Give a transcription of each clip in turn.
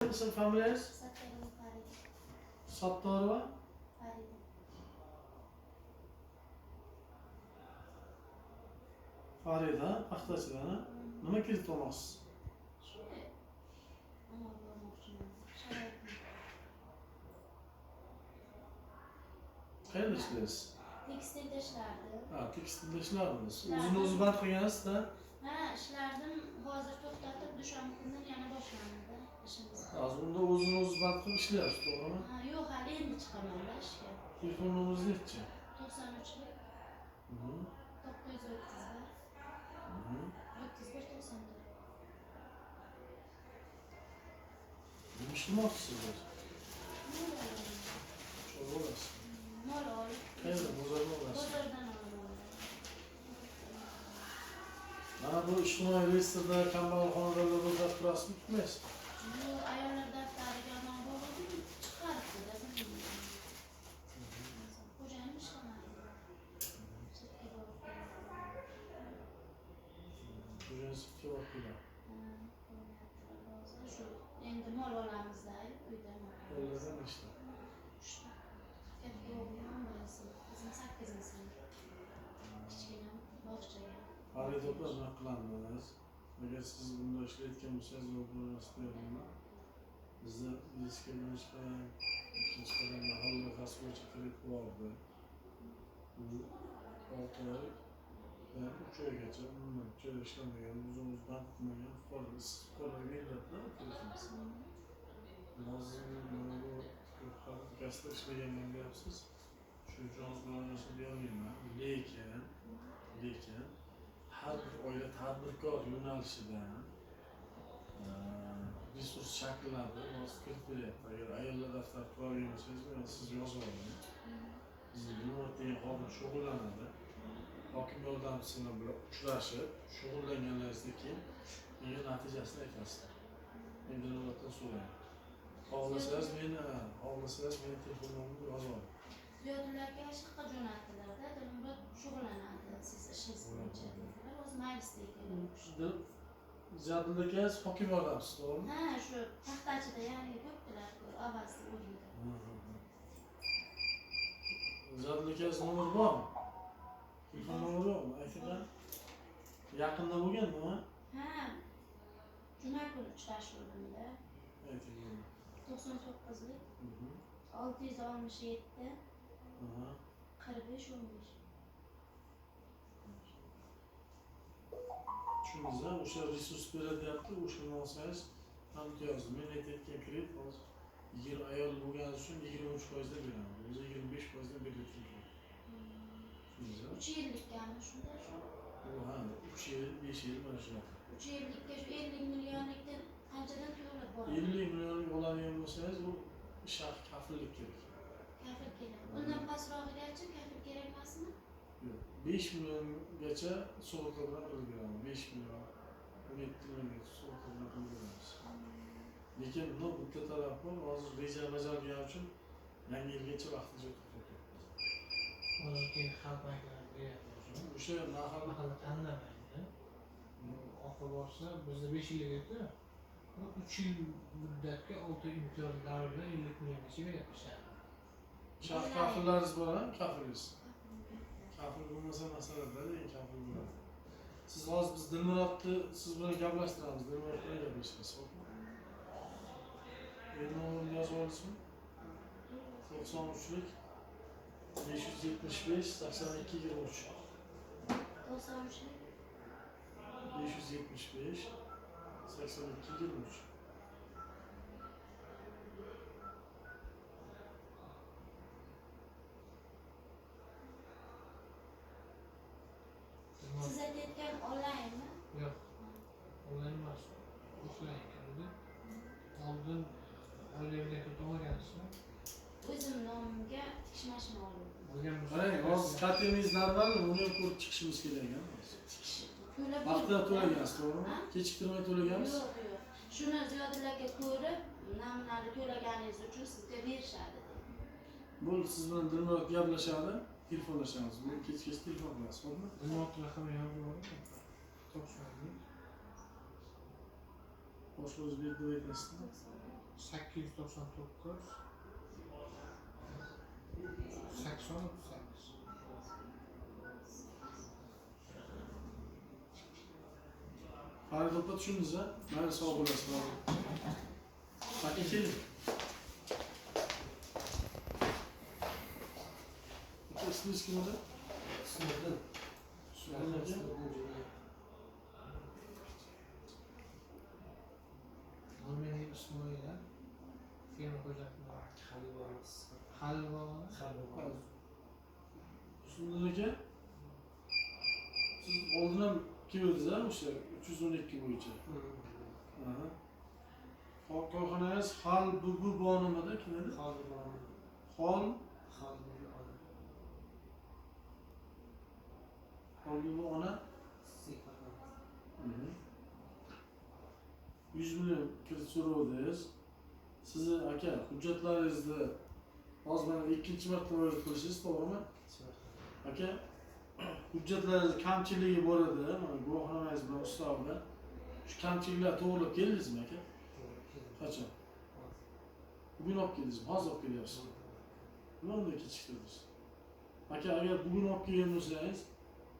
Ism familiyangiz? Sattorova Farida. Sattorova Farida. Farida, paxtachidan, ha? Nima kredit olmoqchisiz? Shunday mol olmoqchiman. Sharoitim. Qayerda ishlaysiz? Tekstilda ishlardim. Ha, tekstilda ishlardingiz. O'zini o'zi band qilgansiz-da? Ha, ishlardim. Hozir to'xtatib, dushanba kundan yana boshlanadi ishimiz. Hozir unda o'zini o'zi band qilib ishlayapsiz, to'g'rimi? Ha, yo'q, hali endi chiqaman-da ishga. Telefon nomeringiz nechi? 93lik 931 31 94. Nima ishlamoqchisiz hozir? Mol olaman. Chorva olasiz. Mol olib. Qayerda? Bozordan olasiz. Bozordan olaman. Mana bu ijtimoiy reyestrda kambag'al xonadonlar ro'yxatda turasizmi, turmaysizmi? Yo'q, ayollar daftariga nom bo'ldim, chiqaribdi-da, bilmayman. Xo'jayinim ishlamaydi. Chetga borib keladi. Xo'jayin chetga borib keladi. Ha, ko'ryaptilar hozir. Shu endi mol olamizda, uyda mol olamiz. Bolalardan nechta? Uchta. Katta o'g'lim birisi, qizim 8-sinf. Kichkinam bog'chaga. Farida opa, nima qilamiz? Agar siz bunda ishlayotgan bo'lsangiz, va bu narsa deyapman. Bizda biznesga birinchi qadam, ikkinchi qadam mahalla loyihasi bo'yicha kredit bordi. Bu 6 oy va 3 oygacha umuman 3 oy ishlamagan, o'zini o'zi band qilmagan fuqarolar, ishsiz fuqarolarga beriladi kreditimiz. Hozir mana bu fabrikasida ishlaganman deyapsiz. Shuning uchun hozir biror narsa deyolmayman. Lekin har bir oila tadbirkor yo'nalishidan resurs shakllantirib hozir kredit beryapti. Agar ayollar daftari turadigan bo'lsangiz, mana siz yozib oling. Bizni Dilmurod degan xodim shug'ullanadi. Hokim yordamchisi bilan uchrashib, shug'ullanganlaringizdan keyin menga natijasini aytasizlar. Men Dilmuroddan so'rayman. Xohlasangiz meni telefon nomerimni yozib oling. Ziyodulla aka shu yoqqa jo'natdilar-da, Dilmurod shug'ullanadi siz ishingiz bo'yicha dedilar. O'zi majlisda ekan. Ziyodulla aka hokim yordamchisi, to'g'rimi? Ha, shu paxtachida yangi ko'pdilar, Avazning o'rnida. Ziyodulla aka nomeri bormi? Telefon nomeri yo'qmi? Aytinglar. Yaqinda bo'lganmi? Ha. Juma kuni uchrashuvdimda. Ayting. 99lik 667 45 15. Tushundingiz, o'sha resurs berilyapti, o'shani olsangiz ham imtiyozli. Men aytayotgan kredit hozir 20 ayol bo'lgani uchun 23% beramiz. O'zi 25% berilayotgan kredit. Tushundingiz? 3 yillikami shunda shu? U ha, 3 yil, 5 yil mana shunaqa. 3 yillikka shu 50 millionlikdan qanchadan to'lab boradi? 50 millionlik oladigan bo'lsangiz, u ish haqi kafillik kerak. Kafil kerak. Undan pastrog'igacha kafil kerak emasmi? Yo'q, 5 milliongacha sug'urta bilan qilib beramiz. 5 million, 17 milliongacha sug'urta bilan qilib beramiz. Lekin buni bitta talab bor, hozir reja bajargani uchun yangi yilgacha vaqtincha to'xtatib. Hozirgi xalq banklari beryapti. O'sha mahalla tanlamaydi. Oxiri borsa bizda 5 yillik edi. 3 yil muddatga 6 imtiyoz davri bilan 50 milliongacha beryapti. Shaxt kafillaringiz bor-a? Kafilingiz. Kafil bo'lmasa masalada, lekin kafil bo'ladi. Siz hozir biz Dilmurodni siz bilan gaplashtiramiz. Dilmurod bilan gaplashasiz, xo'pmi? Endi nomerini yozib olasizmi? 93lik 575 82 23. 93lik 575 82 23. Siz aytayotgan onlaynmi? Yo'q, onlayn emas, offlayn kirdi. Oldin oilaviy kredit olgansizmi? O'zim nomimga tikish mashina oldim. Olganmisiz? Qarang, hozir kartangiz normal, uni ham ko'rib chiqishimiz kerak ekan. Tikish to'lab Vaqtida to'lagansiz, to'g'rimi? Ha? Kechiktirmay to'lagansiz? Yo'q, yo'q. Shuni Ziyodulla aka ko'rib, namunani to'laganingiz uchun sizga berishadi dedi. Bo'ldi, siz bilan Dilmurod gaplashadi, telefonlashamiz. Bu kechgacha telefon qilasiz, xo'pmi? Dilmurod raqami yozib oling. Topshiradi. Boshqa o'zbek deb aytasizmi? 93. 299 80 38. Farida opa tushundingiz a? Mayli, sog' bo'lasiz. Aka keling. Aka, ismingiz kim edi? Ismiddin. Ismiddin aka. Mening Ismoil, fermer xo'jaligi. Halil bobomiz. Halil bobomiz. Halil bobomiz. Ismiddin aka, siz oldin ham keldingiz a o'sha 312 bo'yicha? Aha. Korxonangiz Hal Bubu nimada kim edi? Hal bobomiz. Hol Hal Bubu ona. Hal Bubu ona. 100 million kredit so'rovdingiz. Sizni aka hujjatlaringizni hozir mana ikkinchi marta murojaat qilishingiz to'g'rimi? Aka, hujjatlaringiz kamchiligi bor edi, mana guvohnomangiz bilan ustavda. Shu kamchiliklar to'g'rilab keldingizmi aka? Qachon? Bugun olib keldingizmi? Hozir olib kelyapsiz. Nima unday kechiktirdingiz? Aka, agar bugun olib kelgan bo'lsangiz,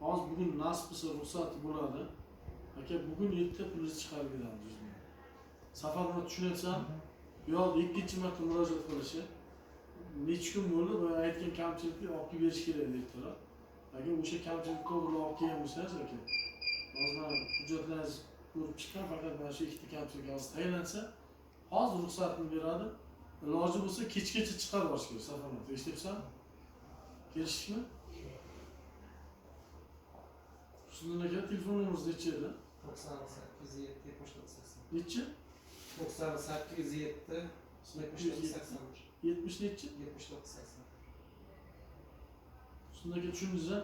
hozir bugun nasib bo'lsa ruxsati bo'ladi. Aka, bugun erta pulingizni chiqarib beramiz 100 million. Safarni tushunyapsan, bu yoqda ikkinchi marta murojaat qilishi necha kun bo'ldi, boya aytgan kamchilikni olib kelib berish kerak ertaroq. Agar o'sha kamchilikni to'g'rilab olib kelgan bo'lsangiz aka, hozir mana hujjatlaringiz ko'rib chiqqan, faqat mana shu ikkita kamchilik hozir tayinlansa, hozir ruxsatini beradi. Iloji bo'lsa kechgacha chiqarib yuborish kerak Safarni. Eshityapsanmi? Kelishdikmi? Husniddin aka, telefon nomeringiz necha edi? 98 7 79 80. Necha? 98 7 79 81. 70 necha? 79 80. Husniddin aka tushundingiz a?